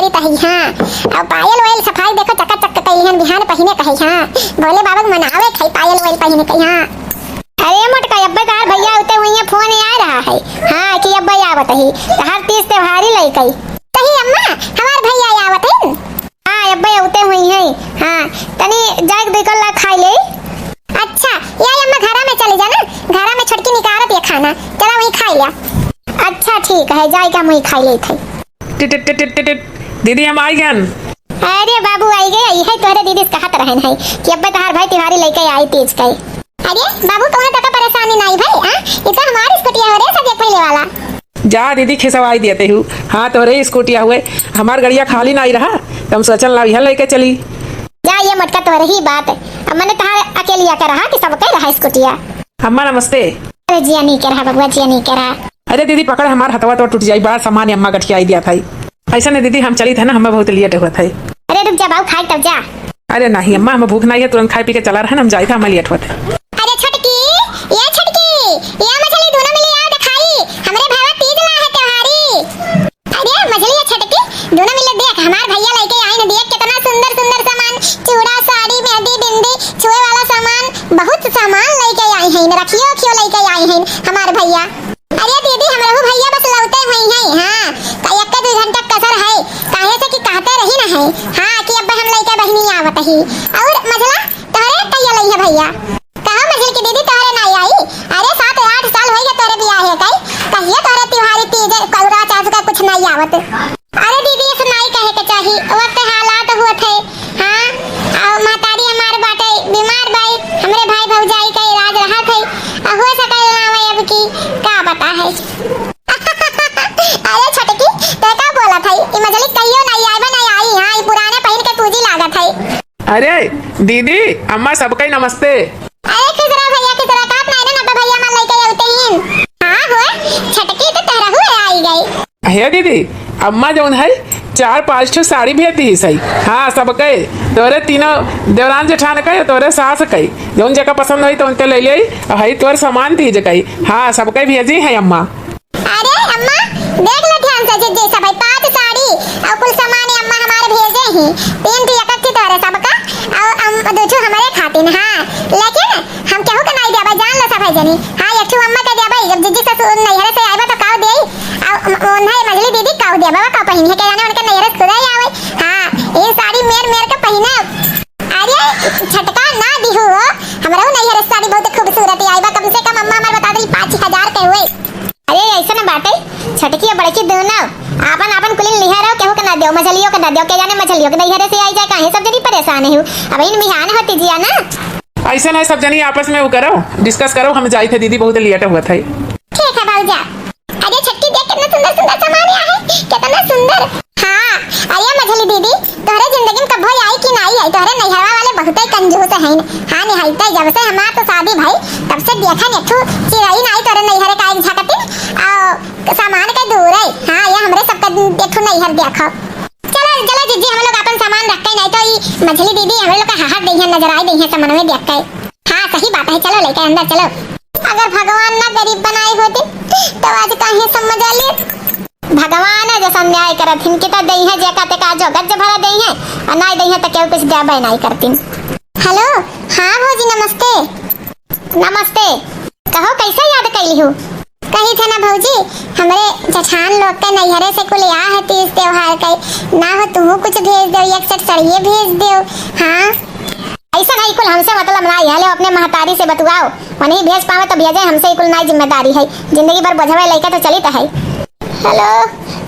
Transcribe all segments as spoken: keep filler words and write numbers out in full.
तही, हाँ। अब पायल वायल सफाई देखो चकाचक कइली हन, बिहान पहिने कहे, हाँ। भोले बाबा के मनावे खाई पायल वायल पहिने कही, हाँ। अरे मोटका, अब्बे तोहार भैया उते हुई हैं, फोन आए रहा है, हाँ, कि अब्बे आवत ही, तोहार तीज त्योहारी लइके। तही अम्मा, हमार भैया आवत हैं। हाँ, अब्बे उते हुई हैं, हाँ, तनी जाके दुई कल्ला खाई ले। अच्छा, या अम्मा, घरा में चली जा ना, घरा में छोटकी निकारत ये खाना, चला वहीं खाई लिया। अच्छा ठीक है, जाए के हम वहीं खाई लेत है। टिट, टिट, टिट, टिट, टिट। दीदी, हम आई गन। अरे बाबू, आई गए, आई है तोहरे दीदी से कहत रहन है कि अब्बे तोहार भाई तिवारी लइके आई तीज के। अरे बाबू, कौनो तका परेशानी नाई भाई, हाँ? ये तो हमारी स्कूटी है रे, सब एक पहले वाला। जा दीदी, खिसवाई देते हूँ। हाँ, तोहरे ही स्कूटिया हुए, हमार गड़िया खाली नाई रहा, तो हम सोचन ला यह लइके चली। जा, ये मोटका तोहरे ही बात है, अब मने तोहार अकेलिया के रहा कि सबके रहा स्कूटिया। अम्मा नमस्ते। अरे जिया नीके रहा बबुआ, जिया नीके रहा। अरे दीदी पकड़ हमार हथवा तो टूट जाई, बड़ा सामान अम्मा गठियाई दिया था। ऐसा नहीं दीदी, हम चली थे ना, हमें बहुत लेट हुआ था। अरे रुक जा बाबू, खाए तब जा। अरे नहीं अम्मा, हमें भूख नहीं है, तुरंत खाए पी के चला रहा ना, हम जाए थे, हमें लेट हुआ था। अरे छोटकी, ये छोटकी, ये मछली दोनों मिली आओ दिखाई, हमरे भावा तीज ला है त्योहारी। अरे मझलिया छोटकी, दोनों मिले देख, हमार भैया लइके आइन, देख कितना सुंदर सुंदर सामान, चूड़ा, साड़ी, मेहंदी, बिंदी, छुए वाला सामान, बहुत सामान लइके आई हैं, रखियो उखियो लइके आई हैं हमार भैया। अरे दीदी, हमरहू भैया बस लौटे हुई हैं, हाँ, का एक दो घंटा कसर है, काहे से कि कहते रही ना है, हाँ, कि अब हम लइके बहिनी आवत ही। और मझला, तोहरे कहिया लइहे भैया? कहो मझिल की दीदी, तोहरे नाई आई? अरे सात आठ साल होई गए तोहरे बियाहे कई, कहिए तोहरे तिवारी तीज कौरा चास का कुछ नाई आवत। अरे दीदी, ऐसे नाई कहे के चाही, वक्त हालात हुआ थे। हाँ, और महतारी हमार बाटे, बीमार बाई, हमरे भाई भौजाई का इलाज रहा थे, और हो सके ना होए अब की का पता है। अरे छोटकी, ते का बोला था? ई मझली कहियो नाई आई, बा नाई आई, हाँ, ई पुराने पहिन के पूजी लागत है। अरे दीदी, अम्मा सबके नमस्ते। अरे खुश रहो भैया, खुश रहो। कहत नाई ना, ना तो भैया हमार लइके अउते हीन। हाँ हो, छटकी तो तोहरा हुए आई गई। हे दीदी, अम्मा जौन है चार पाँच ठो साड़ी भेज दी सही। हाँ, सबके, तोरे तीनों देवरान जेठान के, तोरे सास के, जौन जेका पसंद होई तो उनके ले ले। और हई तोर सामान तीज के। हाँ, सबके भेजी है अम्मा। अरे अम्मा, देख लो ध्यान से, जिज्जी सब है, पाँच साड़ी और कुल सामान अम्मा हमारे भेजे ही। तीन ठो एक ठो तोहरे सबका और हम दो ठो हमारे खातिन। हाँ, लेकिन हम केहू के नाई देबे, जान लो सब है जनी। हाँ, एक ठो अम्मा के देबे, जब जिज्जी ससुर नैहरे से आइबा तो काऊ देई, और उन्हें मझली दीदी काऊ देबे, वो काऊ पहिनी है, के जाने उनके नैहरे से खुदा ही आवे। हाँ, ये साड़ी मेर मेर के पहिने। अरे छटका ना दिहु हो, हमरो नैहर साड़ी बहुत खूबसूरत आई बा, कम से कम अम्मा हमार बता देली पाँच हजार के हुए। अरे ऐसे ना बाटे, छटकी और बड़की दोनों आपन आपन कुलिन लिहा रहो, केहू के ना दियो, मझलियों के ना दियो, के जाने मझलियों के नैहरे से आई जाए, काहे सब जनी परेशान है हो। अब इन बिहान होती जिया ना। ऐसे ना सब जनी आपस में वो करो, डिस्कस करो, हम जाई थे दीदी, बहुत लेट हुआ था। ठीक है बाबू जा। अरे छटकी देख कितना सुंदर सुंदर सामान आया है, कितना सुंदर। हाँ, अरे मझली दीदी, तोहरे जिंदगी में कभो आई कि नाई आई, तोहरे नैहरवा वाले बहुते कंजूस हैं। हाँ निहाइते, जब से हमार तो शादी भई, तब से देखा नेठू चिरई नाई तोहरे नैहरे का एक झकतिन, और सामान के दूर है। हाँ, ये हमरे सबका नेठू नैहर देखो। चलो, चलो जिज्जी, हम लोग अपन सामान रख के, नहीं तो ई मझली दीदी हमरे लोग का हाथ दे नजर आई दे सामान में देख के। हाँ, सही बात है, चलो लेके अंदर चलो। अगर भगवान ना गरीब बनाए होते, तो आज काहे समझ आ लिए? भगवान है जैसा न्याय करत हिन, कि तो देई है जेका तेका जो गज भरा देई है, और ना देई है तो केहू कुछ देबे नहीं करतीन। हेलो, हाँ भौजी नमस्ते। नमस्ते, कहो कैसे याद कैली हो? कही थे ना भौजी, हमरे जेठान लोग के नैहरे से कुल आया है तीज त्योहार के, ना हो तू कुछ भेज दो, एक सेट सड़िए भेज दो। हाँ। ऐसा नहीं, कुल हमसे मतलब ना, यह ले अपने महतारी से बतुआओ, वहीं भेज पावे तो भेजे, हमसे ही कुल ना जिम्मेदारी है, जिंदगी भर बोझवे लेके तो चली तो है। हेलो,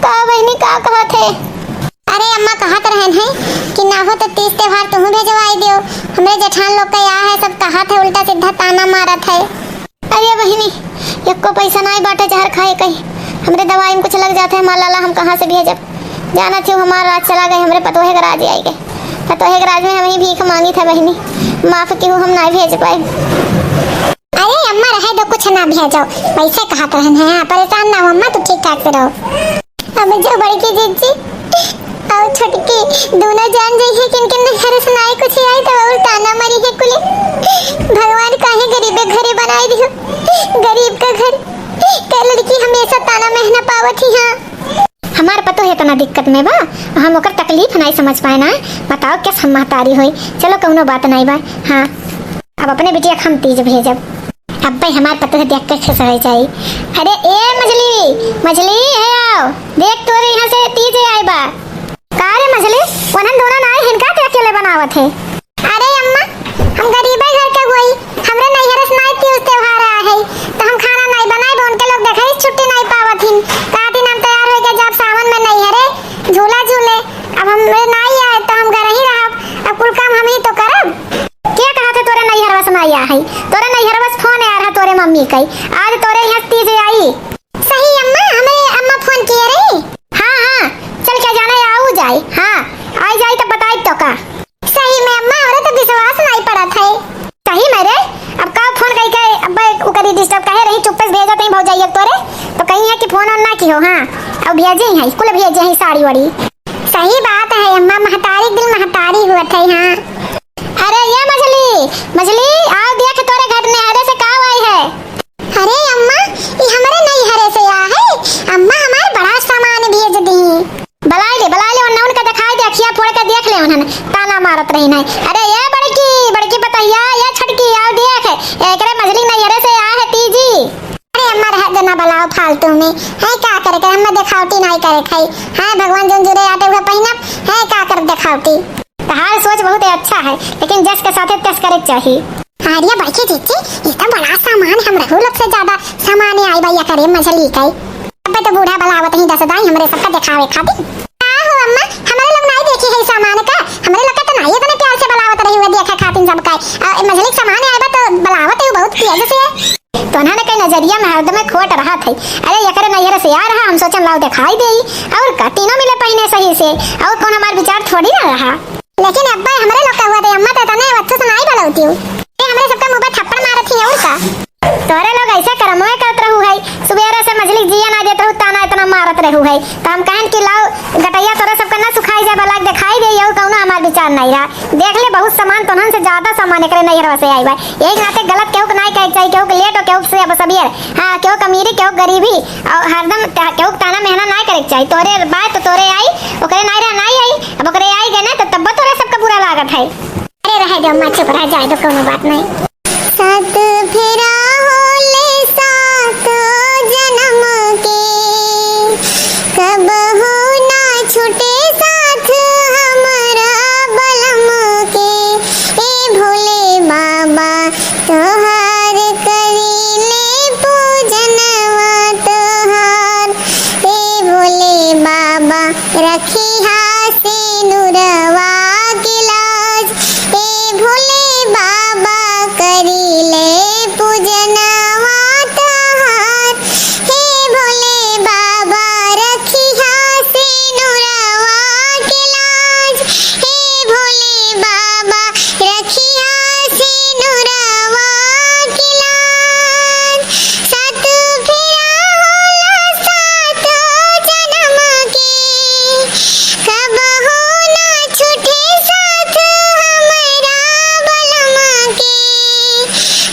का बहनी का कहा थे? अरे अम्मा कहत रहन है कि ना हो तो तीज त्योहार तुहू भेजवाई दियो, हमरे जेठान लोग के या है सब कहत है, उल्टा सीधा ताना मारत है। अरे बहिनी, एको पैसा नाई बाटे जहर खाए कहीं, हमरे दवाई में कुछ लग जाते हमार लाला, हम कहाँ से भेजब? जानत ही हमार राज चला गए, हमरे पतोहे के राज आई गए, पतोहे के राज में हम ही भीख मांगी थे बहिनी, माफ केहू हम नाई भेज पाए। अरे अम्मा रहे दो, कुछ ना भेजो, वैसे कहत रहन है, हाँ, परेशान ना हो अम्मा, तू ठीक ठाक से रहो। अब जो बड़की जिज्जी और छोटकी दोनों जान जाई है कि इनके नैहर से नाई कुछ आई तो और ताना मारी है कुले। भगवान काहे गरीबे घरे बनाए दियो, गरीब का घर के लड़की हमेशा ताना महना पावत ही। हाँ। हमार पतोह इतना दिक्कत में बा, हम ओकर तकलीफ नाई समझ पाए ना। बताओ, कैस हम महतारी होई? चलो, कौनो बात नाई बा। हाँ, अब अपने बिटिया के हम तीज भेजब। अब्बे हमार पतोह देख के खुश हो जाई। अरे ए मझली, मझली, हे आओ, देख तोरे यहाँ से तीज आए बा। का रे मझली, उन्हन दोनों नाई हिनका के अकेले बनावत है? अरे अम्मा, हम गरीबे घर के होई, हमरे नैहरे से नाई तीज त्योहार आए है, तो हम खाना नाई बनाए, उनके लोग देखे छुट्टी नाई पावत हिन। का दिन हम तैयार होई के जब सावन में नैहरे झूला झूले, अब हमरे नाई आए तो हम घर ही रहब, अब कुल काम हम ही तो करब। के कहा थे तोरे नैहरवा से नाई आए है? तोरे नैहरवा से फोन आया रहा तोरे मम्मी कई, आज तोरे यहाँ तीज आई। सही अम्मा, हमरे अम्मा फोन किए रही। हाँ, हाँ, चल के जाना आऊ जाए। हाँ, आई जाए तो बताई तो का। सही में अम्मा, हमरे तो विश्वास नाई पड़त है। सही में रे, अब का फोन कई के, अब ओकरी डिस्टर्ब कहे रही, चुप्पे से भेजत ही भौजाइया तोरे, तो कही है कि फोन ऑन ना की हो। हाँ, अब भेजे ही, कुल भेजे ही साड़ी वाड़ी। सही बात है अम्मा, महतारी के दिल महतारी हुआ थे। हाँ, अरे ये मझली, मझली, आओ देख तोरे घर नैहरे से का आई है। अरे अम्मा, ई हमरे नैहरे से आ है। अम्मा हमार बड़ा सामान भेज दी। बलाए ले, बलाए ले, उन्हें उनका दिखाई दे, अखिया फोड़ के देख ले उन्हें, ताना मारत रही नहीं। अरे ये बड़की, बड़की पतोहिया, ये छटकी, आओ देख, एकरे मझली नैहरे से आ है तीजी। अरे अम्मा रह देना, बलाओ फालतू में, है का करे के, हमें दिखावटी नहीं करे खाई। हाँ, भगवान जौन जुरे आटे हुए पहिना, है का कर दिखावटी। तहार सोच बहुत ही अच्छा है, लेकिन जस के साथे तस करे के चाही। अरे बड़की जीजी, ये तो बड़ा सामान, हम रहू लोग से ज्यादा सामान आई बा एकरे मझली के। अबे तो बूढ़ा बलावत ही दस दाई हमरे सबका दिखावे खातिर। का हो अम्मा, हमरे लोग नाई देखी है सामान का, हमरे लोग का तो नाई इतने प्यार से बलावत रही हुआ देखे खातिर सबका। आ, ए मझली के सामान आए बा तो बलावत है बहुत तेज से। तो उन्होंने कई नजरिया में हरदम खोट रहा था। अरे एकरे नैहर से आ रहा, हम सोचन लाओ दिखाई दे, और का तीनों मिले पहिने सही से, और कौन हमार विचार थोड़ी ना रहा। लेकिन अब्बा हमरे लोग का हुआ थे, अम्मा तो तने अच्छे से नाई बलौती हूँ। ए, हमरे सबका मुंह पे थप्पड़ मारत ही और का। तोरे लोग ऐसे करमोए करत रहू है, सुबेरे से मझली जिया ना देत रहू, ताना इतना मारत रहू है। तो हम कहन कि लाओ गटैया तोरे सबका ना सुखाई जाए, बलाक दिखाई दे, और कौनो हमार विचार नहीं रहा। देख ले बहुत सामान, तोहन से ज्यादा सामान एकरे नैहरवा से आई बा। यही नाते गलत केहू के नाई कहे के चाही, केहू के लेट हो, केहू से अब सबियर, हाँ, केहू के अमीरी, केहू के गरीबी, और हरदम ता-, केहू के ताना मेहना नाई करे के चाही। तोरे बाय तो तोरे आई, ओकरे नाई रहा नाई आई, अब ओकरे आई गए ना तो तब्बो तोरे सबका बुरा लागत है। अरे रहे दो अम्मा, चुप रह जाए दो, कोनो बात नहीं। सात फेरा होले सात जन्म के, कबहू ना छूटे साथ हमरा बलम के। ए भोले बाबा तोहार करीले पूजनवा तोहार, ए भोले बाबा रखिहा सेनुरवा के लाज, ए भोले बाबा करीले पूजनवा तोहार, हे भोले बाबा रखिहा सेनुरवा के लाज, हे भोले बाबा रखिहा सेनुरवा के लाज। सात फेरा होला सात जनम के, कबहू ना छूटे साथ हमरा बलम के।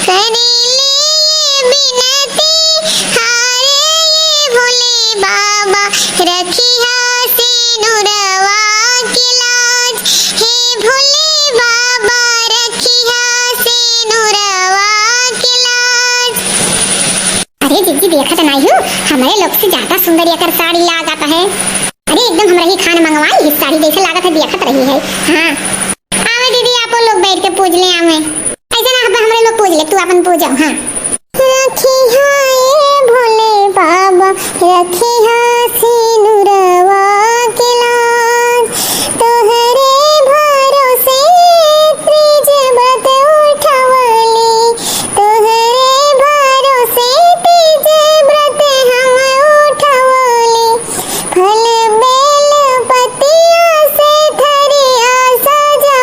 करीले ये बिनती हारे ये भोले बाबा, रखिहा सेनुरवा के लाज। हे भोले बाबा रखिहा सेनुरवा के लाज। अरे जीजी, देखत नाई हूँ, हमरे लोग से ज्यादा सुंदर एकर साड़ी लागत है। अरे एकदम हमरा ही खान मंगवाई ही साड़ी, जैसे लागत है देखत रही है। हाँ, आवे दीदी, आपो लोग बैठ के पूज ले आवे। ऐसे ना, अब हमरे लोग पूज ले, तू अपन पूजो। हाँ। रखिहा ए भोले बाबा, रखिहा सिनुरवा के लाज, तोहरे भरोसे तीज व्रत उठवली, तोहरे भरोसे तीज व्रत हम उठवली। फल बेल पतिया से थरिया सजा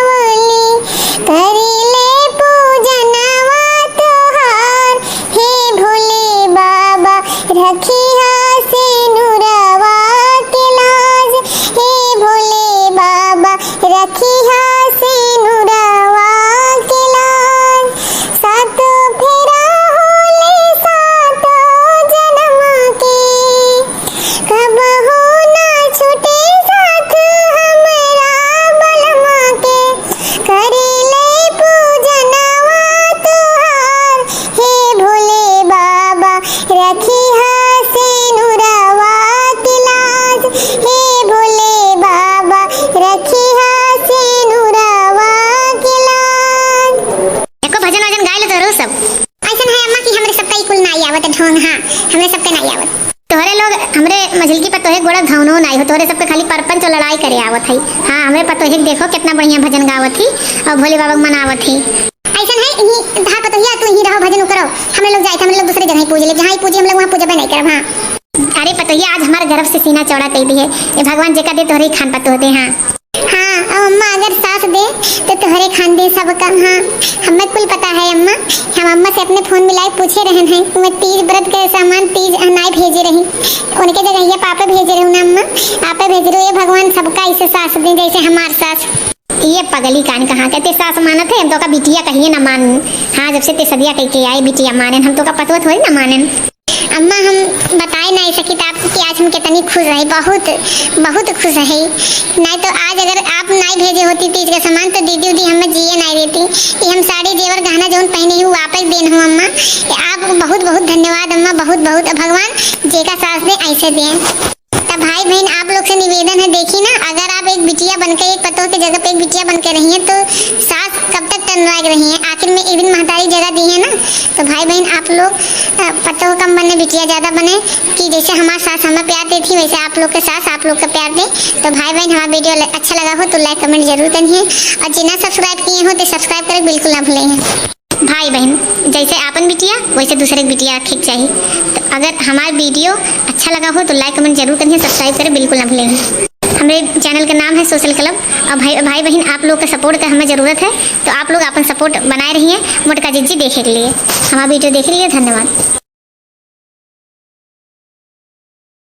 गावत हई। हाँ, हमरे पतोहिया के देखो, कितना बढ़िया भजन गावत ही और भोले बाबा के मनावत ही। ऐसन है, यहीं तहार पतोहिया, तू यहीं रहो, भजन करो। हमरे लोग जाइत, हमरे लोग दूसरे जगह ही पूज ले, जहाँ ही पूजी, हम लोग वहाँ पूजबे नहीं करब। हाँ। अरे पतोहिया, आज हमार गर्व से सीना चौड़ा कइ दिहे। ए भगवान, जेका दे तोहरे ही खान पतोह दे। हाँ। हाँ, अब अम्मा अगर सास दे, तो तोहरे खान दे सब काम। हाँ, हमें कुल पता है अम्मा। हम अम्मा से अपने फोन मिलाए पूछे रहन हैं, मैं तीज व्रत के सामान तीज नाई भेजे रही, उनके जगह ये पापे भेजे रहू ना अम्मा, आपे भेज रहे हो। ये भगवान, सबका ऐसे सास दे जैसे हमार सास। ये पगली कान कहाँ के, ते सास मानत है, हम तोका बिटिया कहिए ना मान। हाँ, जब से ते सदिया कह के आए बिटिया मानेन, हम तोका पतोह थोड़ी ना मानेन। अम्मा, हम बताए नहीं सकित आपको कि आज हम कितनी खुश है, बहुत, बहुत खुश है। नहीं तो आज अगर आप नहीं भेजे होती तीज का सामान तो दीदी उदी हमें जिए नहीं देती। ये हम साड़ी जेवर गहना जौन पहने ही वो आप ही देन हो अम्मा। ये आप बहुत बहुत धन्यवाद अम्मा, बहुत बहुत। भगवान जेका सास दे ऐसे दें। तो भाई बहन, आप लोग से निवेदन है, देखी ना, अगर आप एक बिटिया बनके, एक पतोह के जगह पे एक बिटिया बनके रही हैं, तो सास कब तक टनराए रही हैं? आखिर में एक दिन महतारी जगह दी है ना। तो भाई बहन, आप लोग, अ, पतोह कम बने, बिटिया ज्यादा बने, कि जैसे हमार सास हमें प्यार देती, वैसे आप लोग के सास आप लोग का प्यार दे। तो भाई बहन, हमारा वीडियो ल-, अच्छा लगा हो तो like comment जरूर करिए, और जिन्ना subscribe किए हो तो subscribe करें बिल्कुल ना भूलें। भाई बहन, जैसे आपन बिटिया, वैसे दूसरे के बिटिया रखे के चाही। तो अगर हमार वीडियो अच्छा लगा हो तो like comment जरूर करिए, subscribe करें बिल्कुल ना भूलें। हमरे channel का नाम है Social Club। और भाई, भाई बहन, आप लोग का support का हमें जरूरत है, तो आप लोग अपन support बनाए रहिए मोटका जिज्जी देखे के लिए। हमारा वीडियो देखे के लिए धन्यवाद।